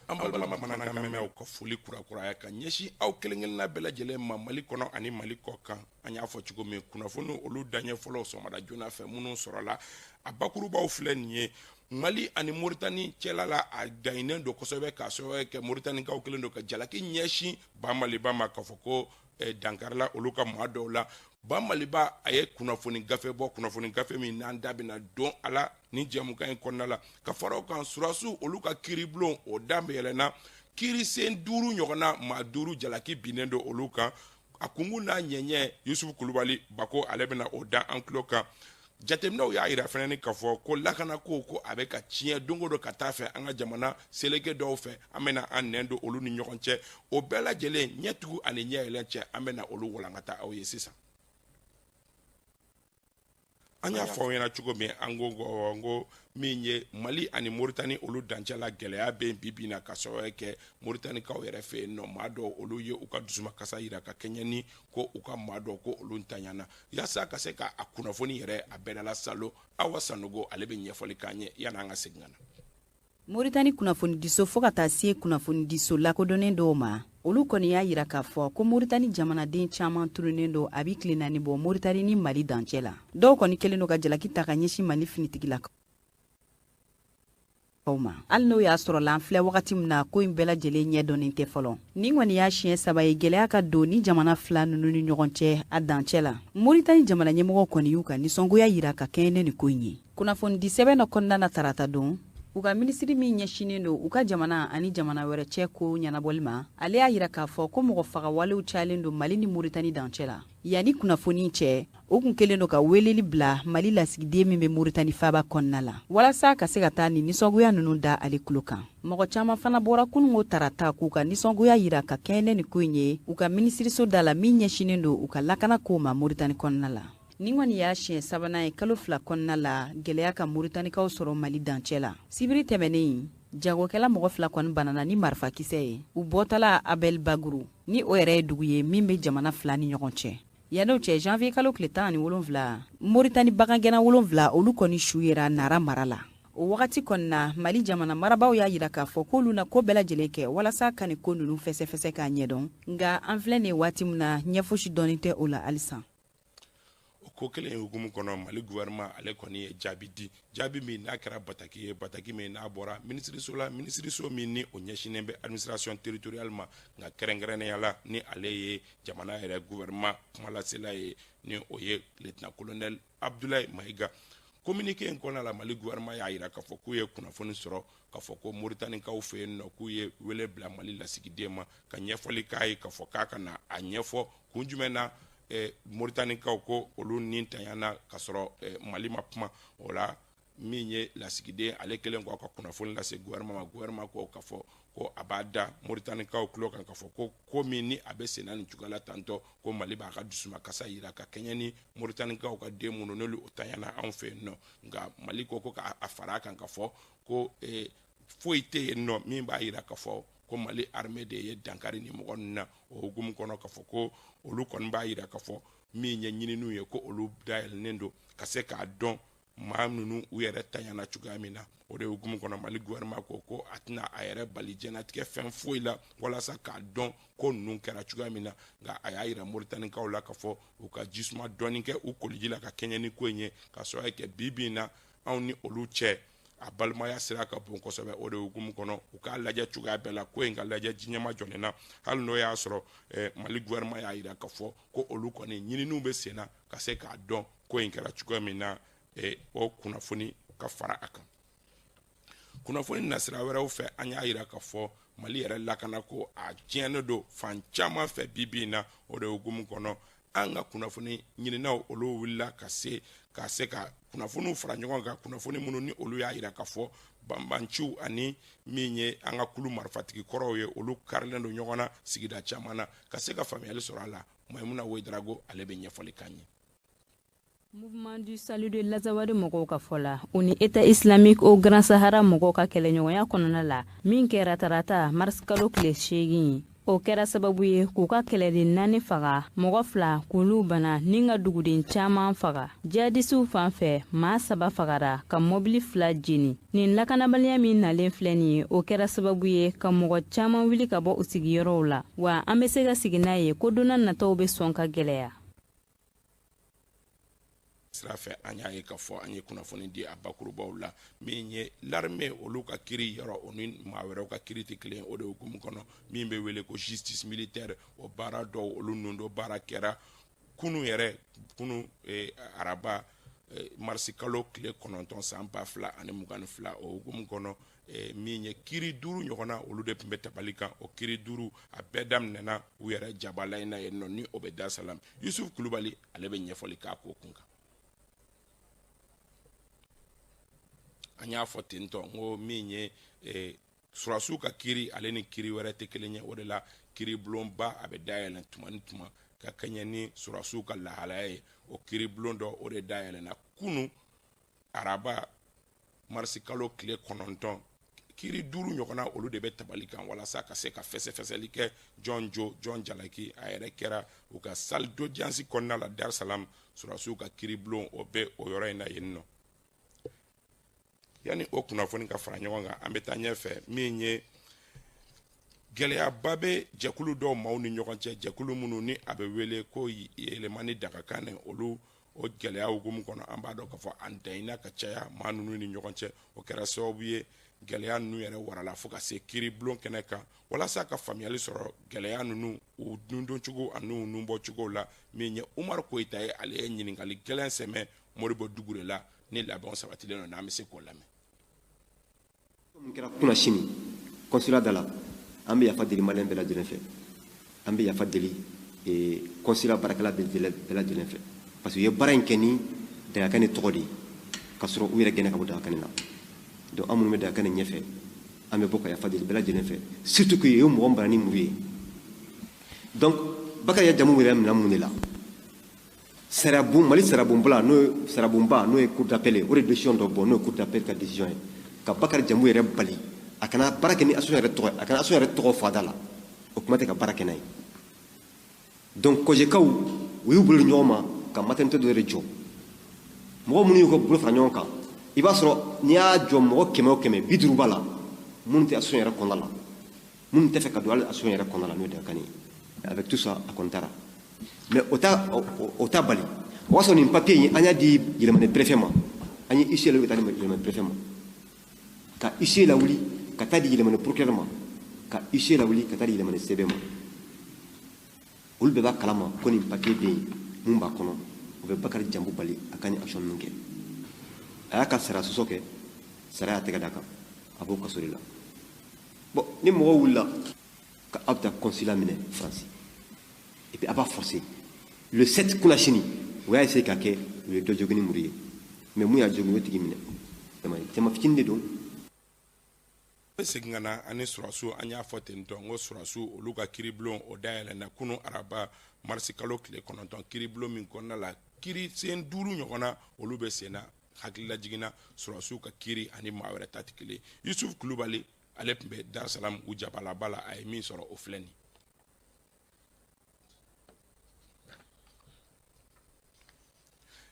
An balima bamanankan mɛnnaw ka foli kurakuraya ka ɲɛsin aw kelen-kelenna bɛɛ lajɛlen ma Mali kɔnɔ ani Mali kɔ kan. An y'a fɔ cogo min, kunnafoni olu daɲɛ fɔlɔ sɔgɔmada joona fɛ minnu sɔrɔla, a bakurubaw filɛ nin ye. Mali ani Moritani cɛla la, a daɲinen don kosɛbɛ k'a sababu kɛ Moritanikaw kɛlen don ka jalaki ɲɛsin Ba Maliba ma k'a fɔ ko dankarila olu ka maa dɔw la. Ba Maliba a ye kunnafoni gafe bɔ, kunnafoni gafe min n'an da bɛna don a la ni jɛmukan in kɔnɔna la. Ka fara o kan, surasiw olu ka kiiribulon o dayɛlɛnna, kiirisen 5 ɲɔgɔnna, maa 5 jalaki binnen don olu kan. A kunkun n'a ɲɛɲɛ, Yusufu Kulubali Bako ale bɛna o da an tulo kan. Jateminɛw y'a yira fɛnɛ ni k'a fɔ ko lakanako ko a bɛ ka tiɲɛ don o don ka taa fɛ an ka jamana seleke dɔw fɛ. An bɛna an nɛn don olu ni ɲɔgɔn cɛ. O bɛɛ lajɛlen ɲɛtugu ani ɲɛ yɛlɛn cɛ, an bɛna olu walankata aw ye sisan. An y'a fɔ aw ɲɛna cogo min, an ko min ye Mali ani Moritani olu dancɛ la, gɛlɛya bɛ yen bi bi na ka sababu kɛ Moritanikaw yɛrɛ fɛ yen nɔ, maa dɔw olu ye u ka dusumakasa yira ka kɛɲɛ ni ko u ka maa dɔw ko olu ntanyana. Yaasa ka se ka a kunnafoni yɛrɛ a bɛɛ la salo, Awa Sanogo ale bɛ ɲɛfɔli k'an ye yanni an ka segin ka na. Moritani kunnafonidiso fo ka taa se kunnafonidiso lakodɔnnen dɔw ma, olu kɔni y'a yira k'a fɔ ko Moritani jamanaden caman tununnen don a bɛ tile 4 bɔ Moritani ni Mali dancɛ la. Dɔw kɔni kɛlen don ka jalaki ta ka ɲɛsin Mali finitigilakaw ma, hali n'o y'a sɔrɔ la an filɛ wagati min na, ko in bɛɛ lajɛlen ɲɛdɔnnen tɛ fɔlɔ. Nin kɔni y'a siɲɛ 3 ye gɛlɛya ka don ni jamana fila ninnu ni ɲɔgɔn cɛ a dancɛ la. Moritani jamana ɲɛmɔgɔw kɔni y'u ka nisɔngoya yira ka kɛɲɛ ni nin ko in ye. Kunnafonidi sɛbɛn dɔ kɔnɔna na tarata don, u ka minisiri min ɲɛsinnen don u ka jamana ani jamana wɛrɛ cɛ ko ɲɛnabɔli ma, ale y'a yira k'a fɔ ko mɔgɔ faga walew cayalen don Mali ni Moritani dancɛ la. Yanni kunnafoni cɛ, u kun kɛlen don ka weleli bila Mali lasigiden min bɛ Moritani faaba kɔnɔna la, walasa ka se ka taa nin nisɔngoya ninnu da ale tulo kan. Mɔgɔ caman fana bɔra kununko tarata k'u ka nisɔngoya yira ka kɛɲɛ ni nin ko in ye u ka minisiriso da la min ɲɛsinnen don u ka lakana kow ma Moritani kɔnɔna la. Nin kɔni y'a siɲɛ sabanan ye kalo 2 kɔnɔna la gɛlɛya ka Moritanikaw sɔrɔ Mali dancɛ la. Sibiri tɛmɛnen, jagokɛla mɔgɔ 2 kɔni banana ni marifakisɛ ye u bɔtɔla Abel Bagru, ni o yɛrɛ ye dugu ye min bɛ jamana fila ni ɲɔgɔn cɛ. Yann'o cɛ, janvier kalo tile 17, Moritani bagangɛnna 7 olu kɔni su yera Nara mara la. O wagati kɔni na, Mali jamana marabaaw y'a yira k'a fɔ k'olu na ko bɛɛ lajɛlen kɛ walasa ka nin ko ninnu fɛsɛfɛsɛ k'a ɲɛdɔn. Nka an filɛ nin ye waati min na, ɲɛ fosi dɔnnen tɛ o la halisa. O ko kelen in hukumu kɔnɔ, Mali gouvernement ale kɔni ye jaabi di, jaabi min n'a kɛra bataki ye, bataki min n'a bɔra minisiriso la, minisiriso min ni o ɲɛsinnen bɛ administration territoriale ma, nka kɛrɛnkɛrɛnnenya la ni ale ye jamana yɛrɛ gouvernement kumalasela ye, ni o ye lieutenant colonel Abdoulaye Maïga. Communiqué in kɔnɔna la, Mali gouvernement y'a yira k'a fɔ k'u ye kunnafoni sɔrɔ k'a fɔ ko Moritanikaw fɛ yen nɔ, k'u ye wele bila Mali lasigiden ma ka ɲɛfɔli k'a ye k'a fɔ k'a ka na a ɲɛfɔ kun jumɛn na Moritanikaw ko olu ni tanyana ka sɔrɔ Mali ma kuma o la. Min ye lasigiden ale kɛlen kɔ ka kunnafoni lase gouvernement ma, gouvernement ko k'a fɔ ko a b'a da Moritanikaw tulo kan k'a fɔ ko ko min ni a bɛ senna nin cogoya la tantɔ, ko Mali b'a ka dusumakasa yira ka kɛɲɛ ni Moritanikaw ka den minnu n'olu o tanyana anw fɛ yen nɔ. Nka Mali ko ko k'a fara a kan k'a fɔ ko foyi tɛ yen nɔ min b'a yira k'a fɔ ko Mali armée de ye dankari ni mɔgɔ ninnu na. O hukumu kɔnɔ, k'a fɔ ko olu kɔni b'a yira k'a fɔ min ye ɲininiw ye, ko olu dayɛlɛnnen don ka se k'a dɔn maa ninnu u yɛrɛ tanyana cogoya min na. O de hukumu kɔnɔ, Mali gouvernement ko ko a tɛna a yɛrɛ bali diɲɛlatigɛ fɛn foyi la walasa k'a dɔn ko ninnu kɛra cogoya min na. Nka a y'a yira Moritanikaw la k'a fɔ u ka jisuma dɔɔni kɛ u koliji la ka kɛɲɛ ni ko in ye, ka sababu kɛ bi bi in na anw ni olu cɛ a balimaya sira ka bon kosɛbɛ. O de hukumu kɔnɔ, u k'a lajɛ cogoya bɛɛ la ko in ka lajɛ jiɲɛma jɔlen na, hali n'o y'a sɔrɔ Mali gouvernement y'a yira k'a fɔ ko olu kɔni ɲininiw bɛ sen na ka se k'a dɔn ko in kɛra cogoya min na. O kunnafoni ka fara a kan, kunnafoni nasira wɛrɛw fɛ, an y'a yira k'a fɔ Mali yɛrɛ lakana ko a tiɲɛnen don fan caman fɛ bi bi in na. O de hukumu kɔnɔ, an ka kunnafoni ɲininaw olu wulila ka se ka kunnafoniw fara ɲɔgɔn kan, kunnafoni minnu ni olu y'a yira k'a fɔ banbanciw ani min ye an ka kulu marifatigi kɔrɔw ye, olu karilen don ɲɔgɔn na sigida caman na. Ka se ka faamuyali sɔrɔ a la, Mayimuna Wedrago ale bɛ ɲɛfɔli k'an ye. Mouvement du Salut de l'Azawad mɔgɔw ka fɔ la, u ni État islamique au Grand Sahara mɔgɔw ka kɛlɛɲɔgɔnya kɔnɔna la min kɛra tarata mars kalo tile 8. O kɛra sababu ye k'u ka kɛlɛden 4 faga, mɔgɔ 2 k'olu bana ni ka duguden caman faga. Jihadisiw fan fɛ, maa 3 fagara ka mɔbili 2 jeni. Nin lakanabaliya min nalen filɛ nin ye, o kɛra sababu ye ka mɔgɔ caman wuli ka bɔ u sigiyɔrɔw la. Wa an bɛ se ka sigi n'a ye ko donna nataw bɛ sɔn ka gɛlɛya. Sira fɛ an y'a ye k'a fɔ an ye kunnafoni di a bakurubaw la, min ye l'armée olu ka kiri yɔrɔ o ni maa wɛrɛw ka kiri tɛ kelen. O de hukumu kɔnɔ, min bɛ wele ko justice militaire, o baara dɔw olu nun dɔ baara kɛra kunu yɛrɛ, kunu araba marisi kalo tile 9 san 2022. O hukumu kɔnɔ, min ye kiri 5 ɲɔgɔnna olu de tun bɛ tabali kan. O kiri 5 a bɛɛ daminɛna u yɛrɛ jabala in na yen nɔ, ni o bɛ Dar Salam. Yusuf Kulubali ale bɛ ɲɛfɔli k'a ko kun kan. An y'a fɔ ten tɔ n ko min ye sɔrɔdasiw ka kiri ale ni kiri wɛrɛ tɛ kelen ye. O de la kiribulonba a bɛ dayɛlɛn tuma ni tuma ka kɛɲɛ ni sɔrɔdasiw ka lahalaya ye. O kiribulon dɔ o de dayɛlɛnna kunu araba marisi kalo tile 9. Kiri 5 ɲɔgɔnna olu de bɛ tabali kan walasa ka se ka fɛsɛfɛsɛli kɛ jɔn jo jɔn jalaki. A yɛrɛ kɛra u ka salle d'audience kɔnɔna la Dar Salam. Sɔrɔdasiw ka kiribulon o bɛ o yɔrɔ in na yen nɔ. Yanni o kunnafoni ka fara ɲɔgɔn kan, an bɛ taa ɲɛfɛ. Min ye gɛlɛyaba bɛ jɛkulu dɔw maaw ni ɲɔgɔn cɛ, jɛkulu minnu ni a bɛ wele ko yɛlɛma ni dagakan ni olu, o gɛlɛya hukumu kɔnɔ an b'a dɔn k'a fɔ an danyina ka caya maa ninnu ni ɲɔgɔn cɛ. O kɛra sababu ye gɛlɛya ninnu yɛrɛ warala fo ka se kiribulon kɛnɛ kan walasa ka faamuyali sɔrɔ gɛlɛya ninnu u nundoncogo ani u nunbɔcogo la. Min ye Umaru Koyita ye, ale ye ɲininkali gɛlɛn sɛmɛ Moribo Dugure la ni labɛnw sabatilen don, n'an bɛ se k'o lamɛn. Mun kɛra kunna sini consulat da la, an bɛ yafa deli maliyɛn bɛɛ lajɛlen fɛ, an bɛ yafa deli consulat baarakɛla bɛɛ lajɛlen fɛ, parce que u ye baara in kɛ ni Dagakani tɔgɔ de ye, k'a sɔrɔ u yɛrɛ gɛnna ka bɔ Dagakani la. Donc an minnu bɛ Dagakani ɲɛfɛ, an bɛ bɔ ka yafa deli bɛɛ lajɛlen fɛ, surtout que u ye mɔgɔ bara ni muru ye. Donc Bakari ya jamu yɛrɛ minɛ mun de la? Sariyabon, Mali sariyabonba n'o ye sariyabonba n'o ye cour d'appel ye, o de décision dɔ bɔ, n'o ye cour d'appel ka décision ye, ka Bakari jamu yɛrɛ bali a kana baara kɛ ni association yɛrɛ tɔgɔ ye, a kana association yɛrɛ tɔgɔ fɔ a da la, o kuma tɛ ka baara kɛ n'a ye. Donc kɔjɛkaw u y'u bolo di ɲɔgɔn ma ka maternité dɔ yɛrɛ jɔ. Mɔgɔ minnu y'u ka bolo fara ɲɔgɔn kan, i b'a sɔrɔ n'i y'a jɔ mɔgɔ 100 o 100, 50 b'a la minnu tɛ association yɛrɛ kɔnɔna la, minnu tɛ fɛ ka don hali association yɛrɛ kɔnɔna la, n'o ye Dagakani ye. Avec tout ça, a kɔni taara. Mais o t'a bali. O y'a sɔrɔ nin papier in an y'a di Yɛlɛmani préfet ma, an ye huissier lawuli ka taa di Yɛlɛmani préfet ma, ka huissier lawuli ka taa di Yɛlɛmani procureur ma, ka huissier lawuli ka taa di Yɛlɛmani CB ma. Olu bɛɛ b'a kalama ko nin papier bɛ yen, mun b'a kɔnɔ, o bɛ Bakari Jambu bali a ka nin action ninnu kɛ. A y'a ka sara sɔsɔ kɛ, sara y'a tɛgɛ d'a kan, a b'o kaso de la. Bon, ni mɔgɔ wulila ka aw bɛ taa consulat minɛ Faransi, et puis a b'a forcer. Le 7 kunasini, u y'a essayé ka kɛ, u ye dɔ jogin ni muru ye, mais mun y'a jogin, o tigi minɛ. Jama fitinin de don. Bɛ segin ka na ani sɔrɔdasiw, an y'a fɔ ten tɔ n ko sɔrɔdasiw olu ka kiribulon o dayɛlɛnna kunu araba marisi kalo tile 9, kiribulon min kɔnɔna la kiri sen 5 ɲɔgɔnna olu bɛ sen na. Hakilila jiginna sɔrɔdasiw ka kiri ani maa wɛrɛ ta tɛ kelen. Yusuf Kulubali ale tun bɛ Dar Salam u jabalaba la, a ye min sɔrɔ o filɛ nin ye.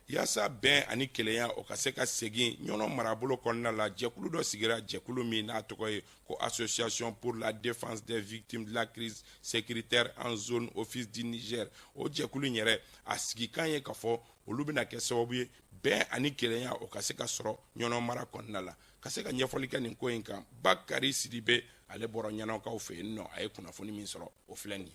Yaasa bɛn ani kelenya o ka se ka segin Ɲɔnɔ marabolo kɔnɔna la, jɛkulu dɔ sigira, jɛkulu min n'a tɔgɔ ye ko Association pour la défense des victimes de la crise sécuritaire en zone office du Niger. O jɛkulu in yɛrɛ a sigikan ye k'a fɔ olu bɛna kɛ sababu ye bɛn ani kelenya o ka se ka sɔrɔ Ɲɔnɔ mara kɔnɔna la. Ka se ka ɲɛfɔli kɛ nin ko in kan, Bakari Sidibe ale bɔra Ɲɔnɔkaw fɛ yen nɔ, a ye kunnafoni min sɔrɔ o filɛ nin ye.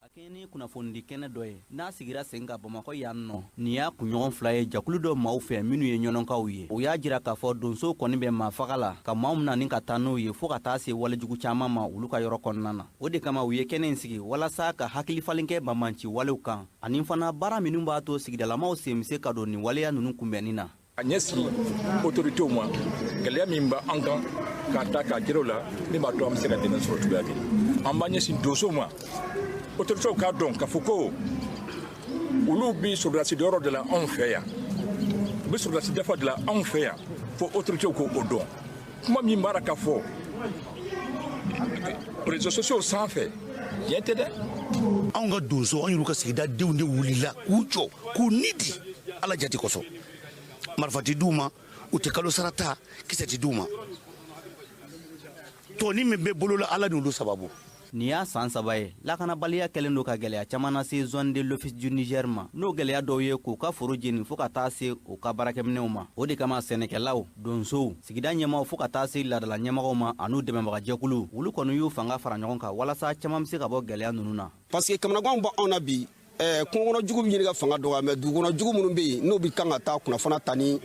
A kɛɲɛ ni kunnafonidi kɛnɛ dɔ ye n'a sigira sen kan Bamakɔ yan nɔ, nin y'a kunɲɔgɔn 2 ye jɛkulu dɔ maaw fɛ minnu ye Ɲɔnɔkaw ye. O y'a jira k'a fɔ donsow kɔni bɛ maa faga la ka maaw mina ni ka taa n'u ye fo ka taa se walejugu caman ma olu ka yɔrɔ kɔnɔna na. O de kama u ye kɛnɛ in sigi walasa ka hakilifalen kɛ banbanci walew kan ani fana baara minnu b'a to sigidalamaw sen bɛ se ka don nin waleya ninnu kunbɛnni na. A ɲɛsin autoritéw ma, gɛlɛya min b'an kan k'a ta k'a jira u la, min b'a to an bɛ se ka dɛmɛ sɔrɔ cogoya min. An b'an ɲɛsin donsow ma, autoritéw k'a dɔn k'a fɔ ko olu bɛ sɔrɔdasi dɔyɔrɔ de la anw fɛ yan, u bɛ sɔrɔdasi dafa de la anw fɛ yan, fo autoritéw k'o dɔn. Kuma min b'a la ka fɔ réseaux sociaux sanfɛ, Diɲɛ tɛ dɛ. Anw ka donso, an y'olu ka sigida denw de wulila k'u jɔ k'u ni di Ala jati kosɔn. Marifa tɛ d'u ma, u tɛ kalo sara ta, kisɛ tɛ d'u ma. Tɔni min bɛ bolo la, Ala n'olu sababu. Nin y'a san 3 ye, lakanabaliya kɛlen don ka gɛlɛya caman lase zone de l'Office du Niger ma, n'o gɛlɛya dɔw ye k'u ka foro jeni fo ka taa se u ka baarakɛminɛw ma. O de kama sɛnɛkɛlaw, donsow, sigida ɲɛmaaw fo ka taa se laadala ɲɛmɔgɔw ma an'u dɛmɛbagajɛkulu, olu kɔni y'u fanga fara ɲɔgɔn kan walasa caman bɛ se ka bɔ gɛlɛya ninnu na. Parce que kamanaganw b'anw na bi, kungo kɔnɔ jugu bɛ ɲini ka fanga dɔgɔya, mais dugu kɔnɔ jugu minnu bɛ yen n'o bɛ kan ka taa kunnafoniya ta ni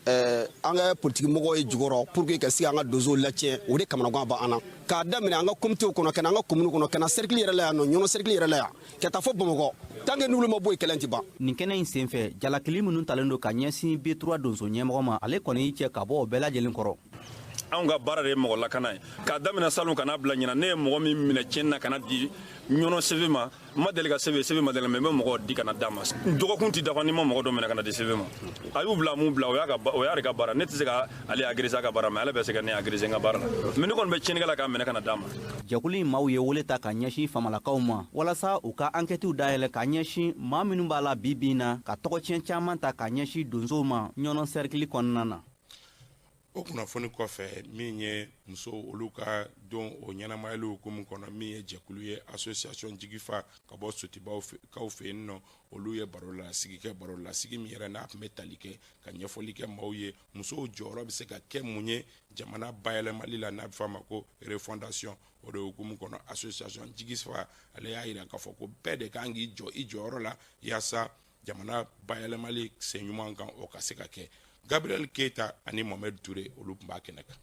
an ka politiki mɔgɔw ye jukɔrɔ pour que ka se an ka donsow latiɲɛ, o de kamanagan b'an na. K'a daminɛ an ka comité kɔnɔ, ka na an ka commune kɔnɔ, ka na cercle yɛrɛ la yan nɔ, Ɲɔnɔ cercle yɛrɛ la yan, ka taa fɔ Bamakɔ, tant que n'olu ma bɔ yen, kɛlɛ in tɛ ban. Nin kɛnɛ in senfɛ, jalakili minnu talen don ka ɲɛsin B3 donso ɲɛmɔgɔ ma, ale kɔni y'i cɛ ka bɔ o bɛɛ lajɛlen kɔrɔ. Anw ka baara de ye mɔgɔ lakana ye. K'a daminɛ salon ka n'a bila ɲinan, ne ye mɔgɔ min minɛ tiɲɛni na ka na di Ɲɔnɔ CV ma, n ma deli ka CV, CV ma deli, mais n bɛ mɔgɔ di ka na d'a ma. Dɔgɔkun tɛ dafa ni ma mɔgɔ dɔ minɛ ka na di CV ma. A y'u bila, mun bila, o y'a de ka baara. Ne tɛ se ka ale agresser a ka baara, mais ale bɛ se ka ne agresser n ka baara la. Mais ne kɔni bɛ tiɲɛnikɛla k'a minɛ ka na d'a ma. Jɛkulu in maaw ye wele ta ka ɲɛsin famalakaw ma walasa u ka enquêtew dayɛlɛ ka ɲɛsin maa minnu b'a la bi bi in na ka tɔgɔcɛn caman ta ka ɲɛsin donsow ma Ɲɔnɔ cercle kɔnɔna na. O kunnafoni kɔfɛ, min ye musow olu ka don o ɲɛnamayali hukumu kɔnɔ, min ye jɛkulu ye association Jigifa ka bɔ Sotibaw kaw fɛ yen nɔ, olu ye baro lasigi kɛ, baro lasigi min yɛrɛ n'a tun bɛ tali kɛ ka ɲɛfɔli kɛ maaw ye musow jɔyɔrɔ bɛ se ka kɛ mun ye jamana bayɛlɛmali la, n'a bɛ fɔ a ma ko refondation. O de hukumu kɔnɔ, association Jigifa ale y'a yira k'a fɔ ko bɛɛ de kan k'i jɔ i jɔyɔrɔ la yaasa jamana bayɛlɛmali sen ɲuman kan o ka se ka kɛ. Gabriel Keita ani Mohamed Touré, olu tun b'a kɛnɛ kan.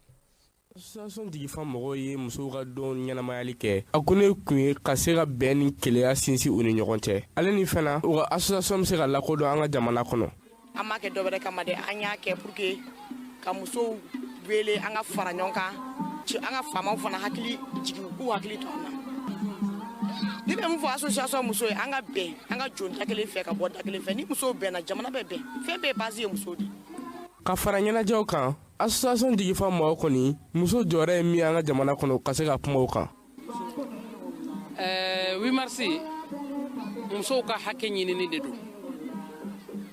Association Jigifa mɔgɔw ye musow ka don ɲɛnamayali kɛ. A ko ne kun ye ka se ka bɛn ni keleya sinsin u ni ɲɔgɔn cɛ. Ale ni fana, u ka association bɛ se ka lakodɔn an ka jamana kɔnɔ. An m'a kɛ dɔwɛrɛ kama dɛ, an y'a kɛ pour que ka musow wele an ka fara ɲɔgɔn kan, an ka faamaw fana hakili jigin, u k'u hakili to an na. Ne bɛ mun fɔ association muso ye, an ka bɛn, an ka jɔn da kelen fɛ ka bɔ da kelen fɛ. Ni musow bɛnna, jamana bɛ bɛn. Fɛn bɛɛ base ye musow de ye. Ka fara ɲɛnajɛw kan, association Jigifa mɔgɔw kɔni muso jɔyɔrɔ ye min ye an ka jamana kɔnɔ, ka se ka kuma o kan. 8 mars, musow ka hakɛ ɲinini de don.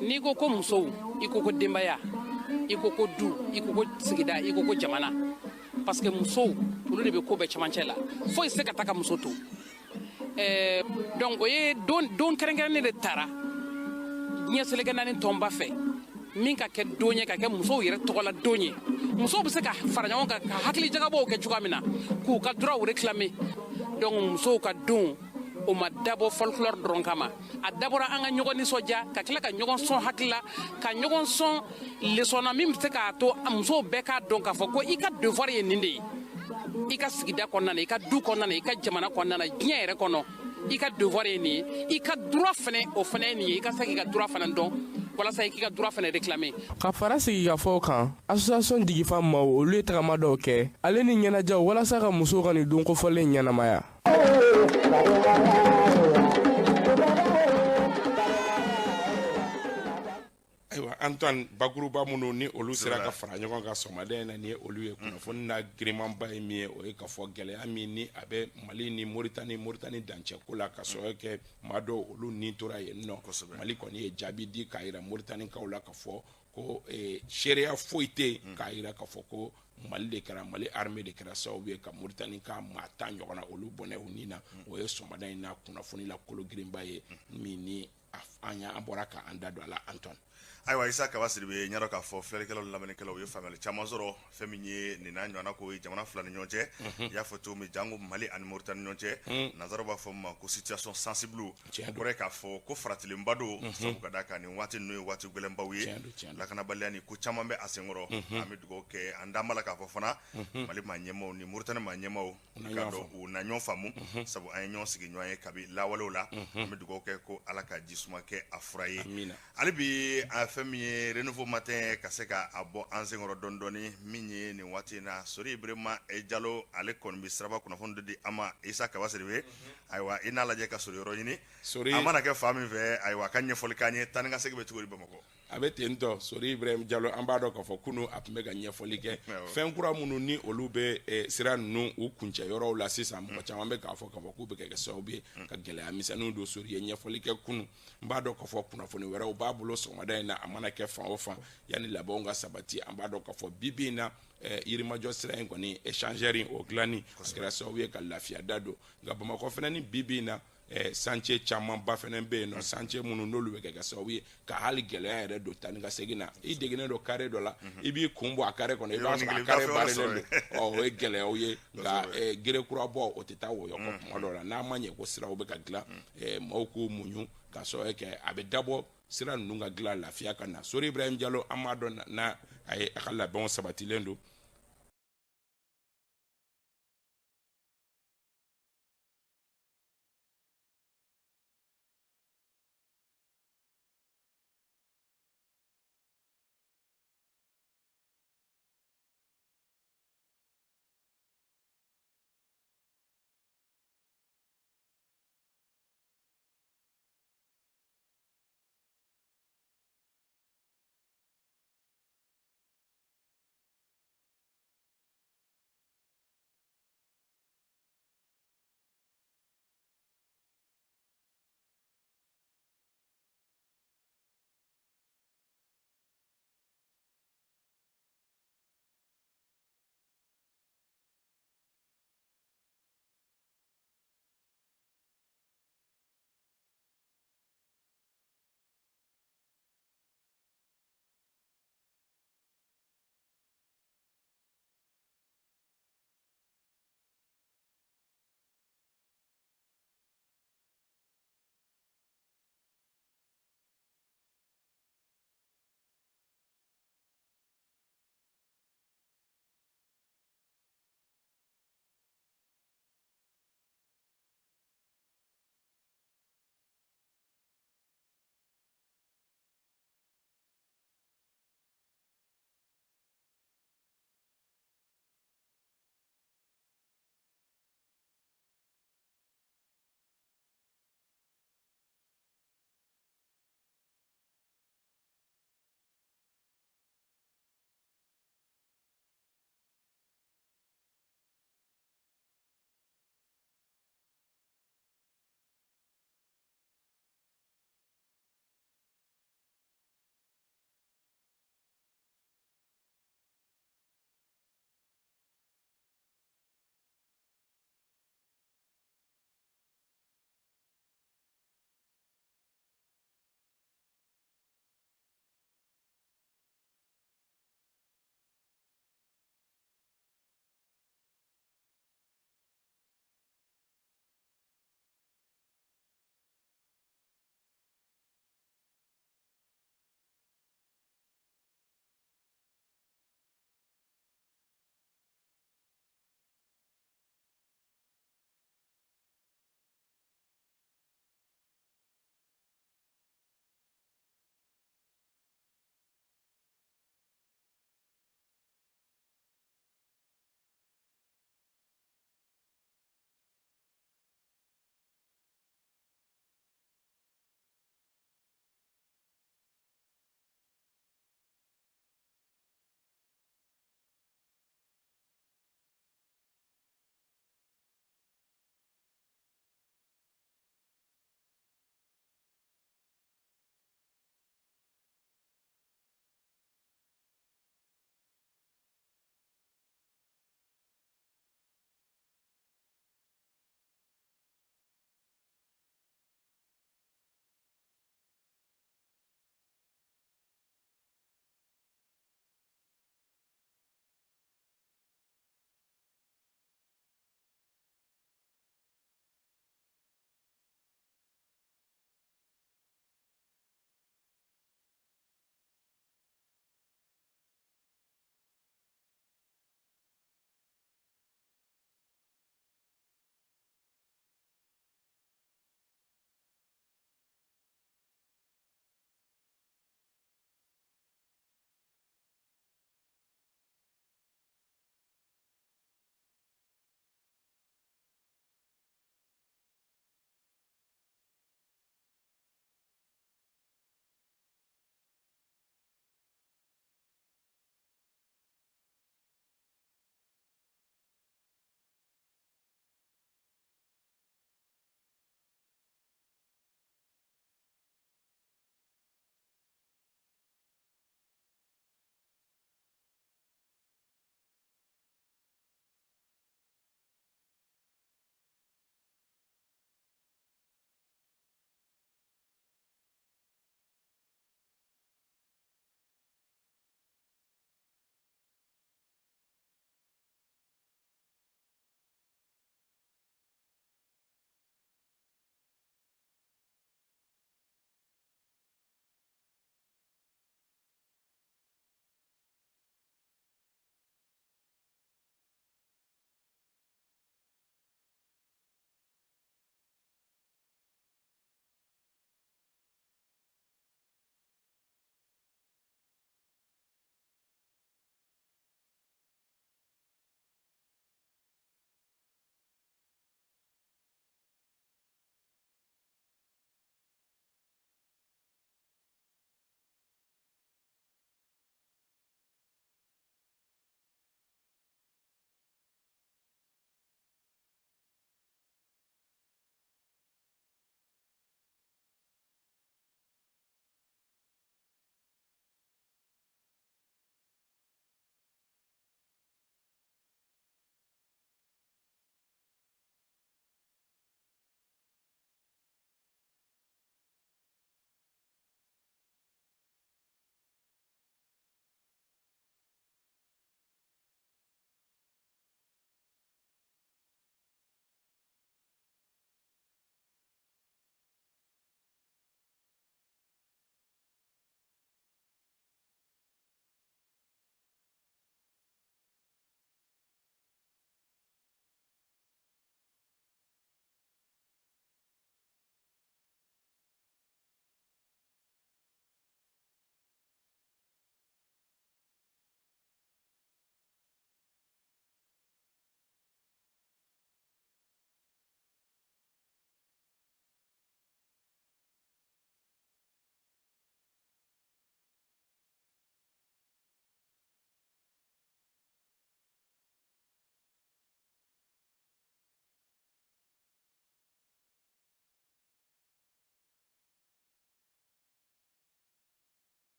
N'i ko ko musow, i ko ko denbaya, i ko ko du, i ko ko sigida, i ko ko jamana. Parce que musow, olu de bɛ ko bɛɛ cɛmancɛ la. Foyi tɛ se ka taa ka muso to. Donc o ye don kɛrɛnkɛrɛnnen de tara diɲɛ seleke naani tɔnba fɛ, min ka kɛ don ye, ka kɛ musow yɛrɛ tɔgɔla don ye. Musow bɛ se ka fara ɲɔgɔn kan ka hakili jagabɔw kɛ cogoya min na k'u ka droit réclamer. Donc musow ka don, o ma dabɔ folklore dɔrɔn kama, a dabɔra an ka ɲɔgɔn nisɔndiya, ka tila ka ɲɔgɔn sɔn hakili la, ka ɲɔgɔn sɔn leçon na min bɛ se k'a to musow bɛɛ k'a dɔn k'a fɔ ko i ka devoir ye nin de ye, i ka sigida kɔnɔna na, i ka du kɔnɔna na, i ka jamana kɔnɔna na, diɲɛ yɛrɛ kɔnɔ, i ka devoir ye nin ye, i ka droit fɛnɛ o fɛnɛ ye nin ye, i ka se k'i ka droit fana dɔn walasa i k'i ka droit fɛnɛ réclamer. Ka fara sigikafɔw kan, association Jigifa maaw olu ye tagama dɔw kɛ ale ni ɲɛnajɛw walasa ka musow ka nin don kofɔlen ɲɛnamaya. Ayiwa Antoine, bakuruba minnu ni olu sera ka fara ɲɔgɔn kan sɔgɔmada in na, ni ye olu ye, kunnafoni na girinmanba ye min ye, o ye k'a fɔ gɛlɛya min ni a bɛ Mali ni Moritani dancɛ ko la, ka sɔrɔ kɛ maa dɔw olu ni tora yen nɔ. Mali kɔni ye jaabi di k'a yira Moritanikaw la k'a fɔ ko seereya foyi tɛ yen k'a yira k'a fɔ ko Mali de kɛra, Mali armée de kɛra sababu ye ka Moritani ka maa 10 ɲɔgɔn na olu bɔnɛ u ni na. O ye sɔgɔmada in na kunnafoni la kolo girinba ye min ni an bɔra k'an da don a la, Antoine. Ayiwa Isa Kaba Sidibe, n y'a dɔn k'a fɔ filɛlikɛlaw ni lamɛnnikɛlaw ye faamuyali caman sɔrɔ fɛn min ye nin n'a ɲɔgɔnna ko ye jamana fila ni ɲɔgɔn cɛ. I y'a fɔ cogo min, jango Mali ani Moritani ɲɔgɔn cɛ, nanzaraw b'a fɔ min ma ko situation sensible, kɔrɔ ye k'a fɔ ko faratilenba don, sabu ka d'a kan nin waati ninnu ye waati gɛlɛnbaw ye, lakanabaliya ni ko caman bɛ a senkɔrɔ. An bɛ dugawu kɛ, an d'an b'a la k'a fɔ fana Mali maa ɲɛmaaw ni Moritani maa ɲɛmaaw k'a dɔn u na ɲɔgɔn faamu, sabu an ye ɲɔgɔn sigi ɲɔgɔn ye kabi lawalew la. An bɛ dugawu kɛ ko Ala ka ji suma kɛ a fura ye. Hali bi a fɛn min ye Renouveau Matin ka se ka a bɔ an senkɔrɔ dɔɔni dɔɔni, min ye nin waati in na Sori Ibrahima Jalo, ale kɔni bɛ siraba kunnafoni dɔ di an ma. Isa Kaba Sidibe, ayiwa i n'a lajɛ ka Sori yɔrɔ ɲini, a mana kɛ fan min fɛ, ayiwa a ka ɲɛfɔli k'an ye. Taa ni ka segin bɛ cogo di Bamakɔ? A bɛ ten tɔ. Sori Ibrahim Jalo, an b'a dɔn k'a fɔ kunun a tun bɛ ka ɲɛfɔli kɛ fɛn kura minnu ni olu bɛ sira ninnu u kuncɛ yɔrɔw la sisan. Mɔgɔ caman bɛ k'a fɔ k'a fɔ k'u bɛ kɛ sababu ye ka gɛlɛya misɛnninw don. Sori ye ɲɛfɔli kɛ kunun. N b'a dɔn k'a fɔ kunnafoni wɛrɛw b'a bolo sɔgɔmada in na. A mana kɛ fan o fan, yanni labɛnw ka sabati, an b'a dɔn k'a fɔ bi bi in na, Yirimajɔ sira in kɔni, échangeur in, o dilanni a kɛra sababu ye ka lafiya da don. Nka Bamakɔ fana ni bi bi in na, chantier camanba fana bɛ yen nɔ, chantier minnu n'olu bɛ kɛ sababu ye ka hali gɛlɛya yɛrɛ don taa ni ka segin na. I degunnen don carré dɔ la, i b'i kun bɔ a carré kɔnɔ, i b'a sɔrɔ a carré barrelen don. Ɔ, o ye gɛlɛyaw ye. Nka gere kura bɔ, o tɛ taa wɔyɔ kɔ kuma dɔw la. N'a ma ɲɛ ko siraw bɛ ka dilan, maaw k'u muɲu ka sababu kɛ a bɛ dabɔ sira ninnu ka dilan, lafiya ka na. Sori Ibrahim Jalo, an b'a dɔn n'a a ye a ka labɛnw sabatilen don.